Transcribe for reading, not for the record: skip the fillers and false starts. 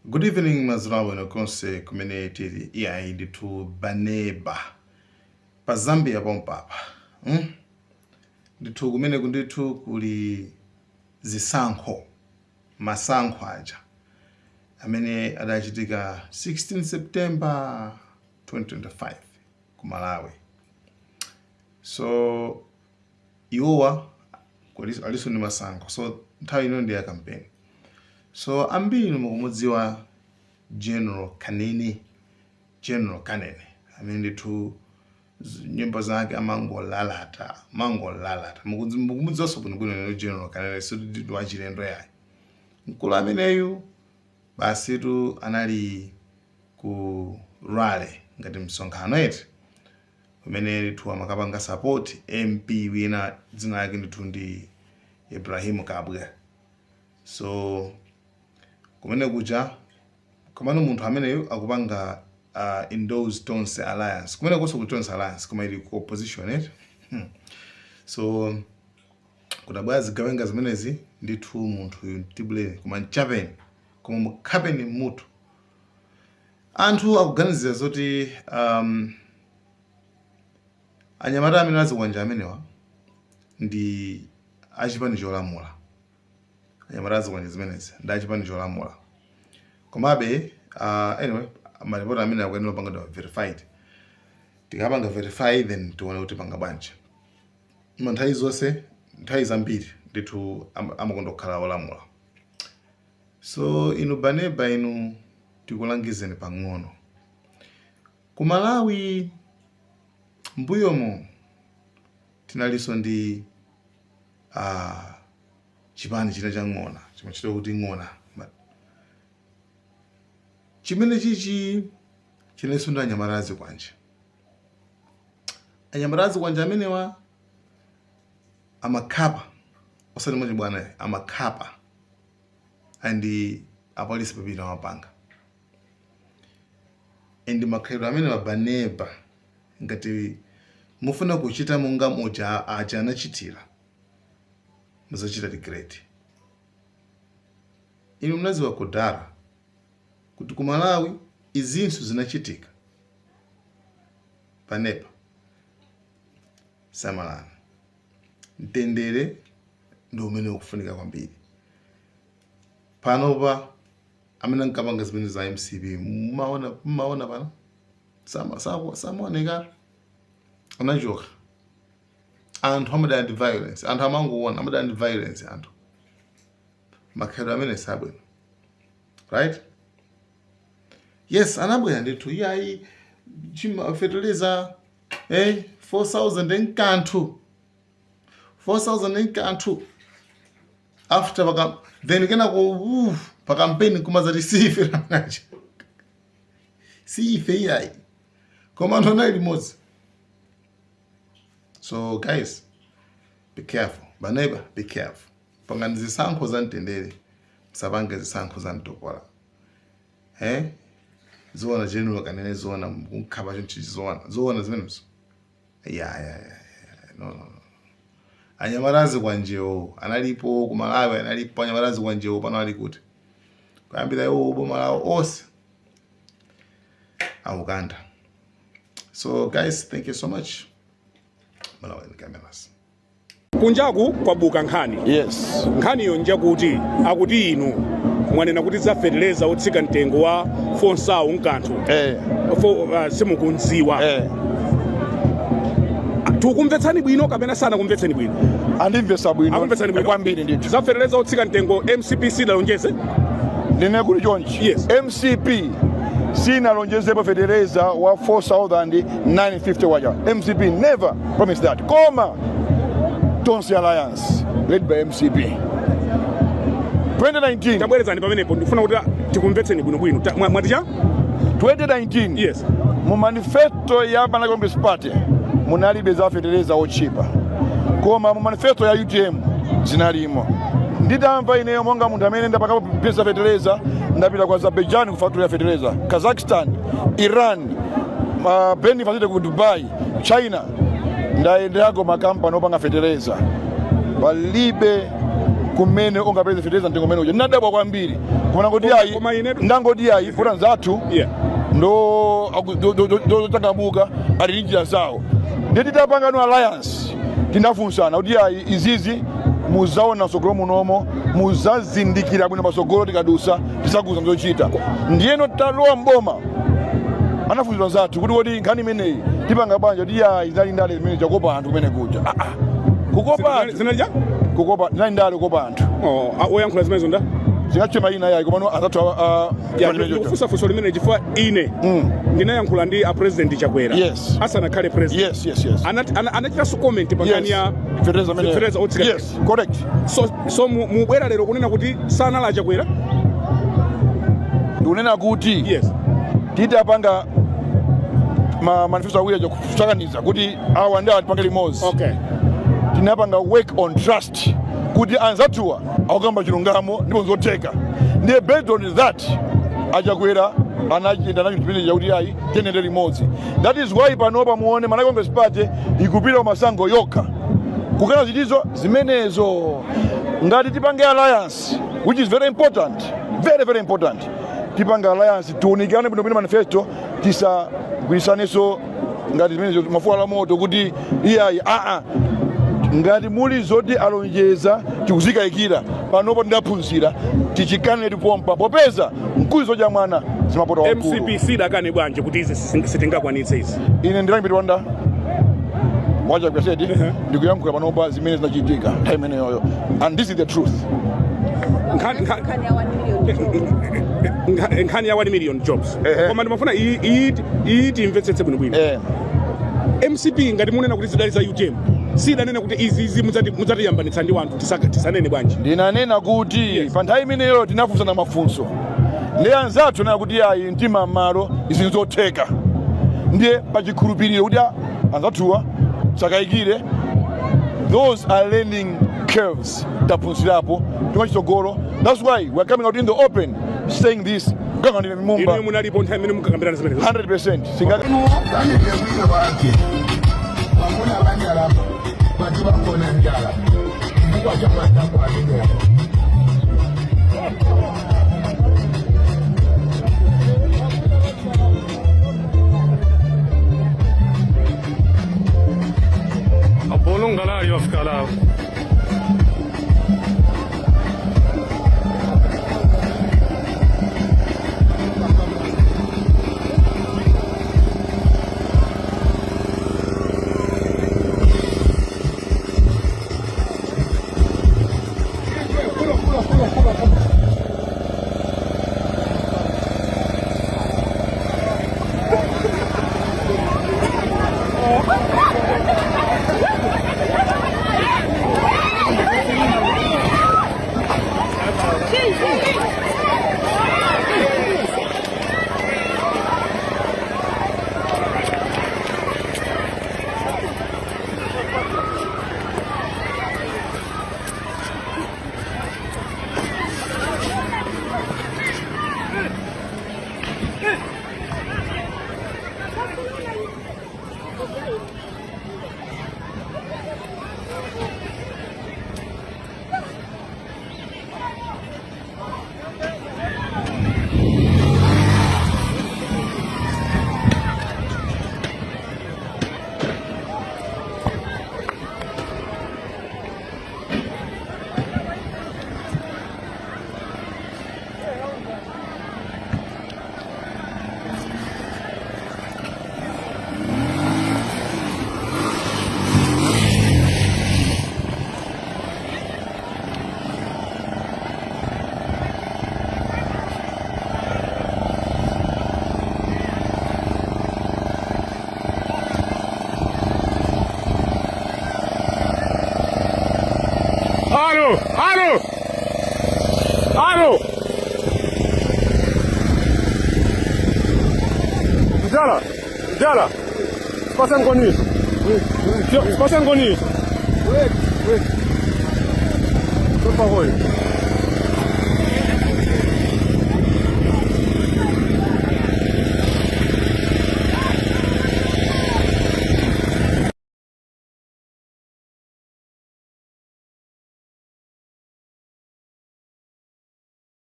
Good evening, madzulo abwino konse kumene tili. Iyayi ndithu, baneba pa Zambia pompapa, Ndithu kumeneku ndithu kuli zisankho, masankho aja amene adachitika 16 September 2025 ku Malawi. So iwowa alinso ndi masankho, so nthawi ino ndi ya campaign. So ambiri mukumudziwa General Kanene, General Kanene amene ndithu nyimbo zake amangolalata, amangolalata. Mukumudziwanso bwinobwino lero General Kanene, so ndi wachilendo yayi. Mkulu ameneyu basitu anali ku rally, ngati msonkhano eti, umene ndithu amakapanga support MP wina, dzina lake ndithu ndi Ibrahim Kabwe. So kumene kuja komano munthu ameneyu akupanga endorse Tonse Alliance. Kumene konso ku Tonse Alliance, koma ili ku opposition eti. So kudabwera zigawenga zimenezi ndithu, munthu uyu mtibuleni, koma mchapeni, koma mukhapeni mmutu. Anthu akuganizira zoti anyamata amene azikwanja amenewa ndi achipani cholamula. Anyamata azikwanja zimenezi ndi achipani cholamula. Komabe anyway, maripoti amene akuyenera kupangidwa verified. Tikapanga verify, then tione kuti panga bwanji. Ma nthawi zonse, nthawi zambiri ndithu amakonda kukhala olamula. So inu baneba, inu tikulangizeni pang'ono. Ku Malawi mbuyomo tinalinso ndi chipani china cha ng'ona, chimachitwa kuti ng'ona. Chimene chichi chinalinso ndi anyamata azikwanje. Anyamata azikwanje amenewa amakhapa, osati mwachibwana, amakhapa, and apolisi papita amapanga. And makhalidwe amenewa, baneba, ngati mufuna kuchita monga muja aja anachitira, muzachita regret. Inu mnaziwa kudala kuti ku Malawi izinso zinachitika. Panepa samalani, mtendere ndi umene ukufunika kwambiri panopa. Amene ankapanga zimene za MCP mumaona, mumaona pano samaoneka, anachoka. Anthu amadana ndi violence, anthu amangoona amadana ndi violence. Anthu makhalidwe amene sabwino, right? Yes, anabwera ndithu, iyayi, chima fertilizer 4000 nkanthu, 4000 nkanthu. After paka then kenako pa campaign kumazati siife nacho, siife iyayi, koma anthu anali limodzi. So guys, be careful. Baneba, be careful. Pangani zisankho za mtendere, musapange zisankho za mtopola. Zoona General Kanene, zoona kunkhapa chonchi? Zoona, zoona zimenezo? Ya, no, no, no. Anyamata azikwanjewo analipo ku Malawi, analipo anyamata azikwanjewo. Pano ali kuti? Kuyambira iwo boma lawo onse akukanda. So guys, thank you so much. Malawi Cameras. Kunjaku kwabuka nkhani. Nkhaniyo njakuti akuti inu mwanena kuti za feteleza otsika mtengo wa 4 thousand nkanthu simukunziwa. Tikumvetsani bwino kapena sanakumvetseni bwino? Andimvetsa bwino. Akumvetsani bwino? Kwambiri ndithu. Za feteleza otsika mtengo MCP sidalonjeze? Ndine kuti chonchi. MCP sinalonjezepo fetereza wa 4950 kwacha. MCP never promised that, koma Tonse Alliance led by MCP 2019. Tabwerezani pamenepo, ndikufuna kuti tikumvetseni bwinobwino. Mwati cha? 2019, mu manifesto ya Malawi Congress Party munalibe za fetereza otchipa, koma mu manifesto ya UTM zinalimo. Nditamva ineyo monga munthu amene ndapakapo pesa fetereza, ndapita ku Azerbaijan ku factory ya fetereza, Kazakhstan, Iran, blending facility ku Dubai, China, ndayenderako makampani opanga fetereza, palibe kumene ungapeze fetereza mtengo umene uja. Ndinadabwa kwambiri. Koma ndangoti ayi, Koma inetu- ndangoti ayi, poti anzathu ndo ndochangamuka, ali ndi njira zawo. Ndiye titapangano alliance, tinafunsana kuti ayi, izizi muzaona msogolo munomo, muzazindikira bwino pasogolo tikadusa tisakuza zochita. Ndiyeno talowa mboma, anafunsidwa anzathu kuti kodi nkhani imeneyi tipanga bwanji? Kuti ayi, zinali ndale zimene chakopa anthu kumene kuja. Ah, ah. Kukopa anthu. Zinali cha Kukopa, zinali ndale, kukopa anthu. Oh, ah, oyankhula zimenezo nda Zingatche mayina yayi, komano anzathu Ya, ndikufunsa funso limene chifukwa ine ndinayankhula ndi a President Chakwera asanakhale president. Anachitanso comment pa nkhani ya Fetereza amene fetereza otsika. Yes, correct. So mubwera lero kunena kuti sanali a Chakwera? Ndikunena kuti titapanga ma manifesto awiri aja, kusakaniza kuti awa ndi awa tipange limodzi, tinapanga work on trust kuti anzathuwa akukamba chilungamo ndipo nzotheka. Ndiye based on that, aChakwera anachita nacho chimene chakuti ayi, tiyendere limodzi. That is why panopa muone Malawi Congress Party ikupita kumasankho yokha, kukana zitizo zimenezo. Ngati tipange alliance, which is very important, very very important, tipanga alliance, tiunikirane bwinobwino manifesto, tisagwirisanenso ngati zimenezo mafuwa la moto kuti iyayi, aa, ngati muli zoti alonjeza tikuzikayikira, panopo tindaphunzira tichikane tipompa, popeza mkuzi zodya mwana zimapota wamkulu. MCP sidakane bwanji kuti izi sitingakwanitse izi? Ine ndilangipiti wanda wachakwesedi, ndikuyankhula panopa zimene zinachitika nthawi imeneyoyo, and this is the truth. Nkhani ya 1 million jobs. Nkhani ya 1 million jobs. Koma ndimafuna iyi timvetsetse bwinobwino. MCP, ngati munena kuti zidali za UTM, sidanene kuti izi mudzatiyambanitsa ndi wanthu, tisanene bwanji? Ndinanena kuti pa nthawi imeneyo tinafunsana mafunso ndi anzathu, anena kuti ayi, mtima m'malo, izi nzotheka. Ndiye pachikhulupiriro kuti anzathuwa sakayikire, those are learning curves, taphunzirapo timachitsogolo. That's why we are coming out in the open saying this kukangandire mumba. Inuyo munalipo nthawi imene mukakambirana zimenezo? 100%. Singa Banebwire wake bamuna banyala bati bakona njala chifukwa cha matako amenewo. Abulungalali wafika lawo. Alo, alo, alo. Mjala, mjala. Passa ngoni. Passa ngoni. Wait, wait. Por favor.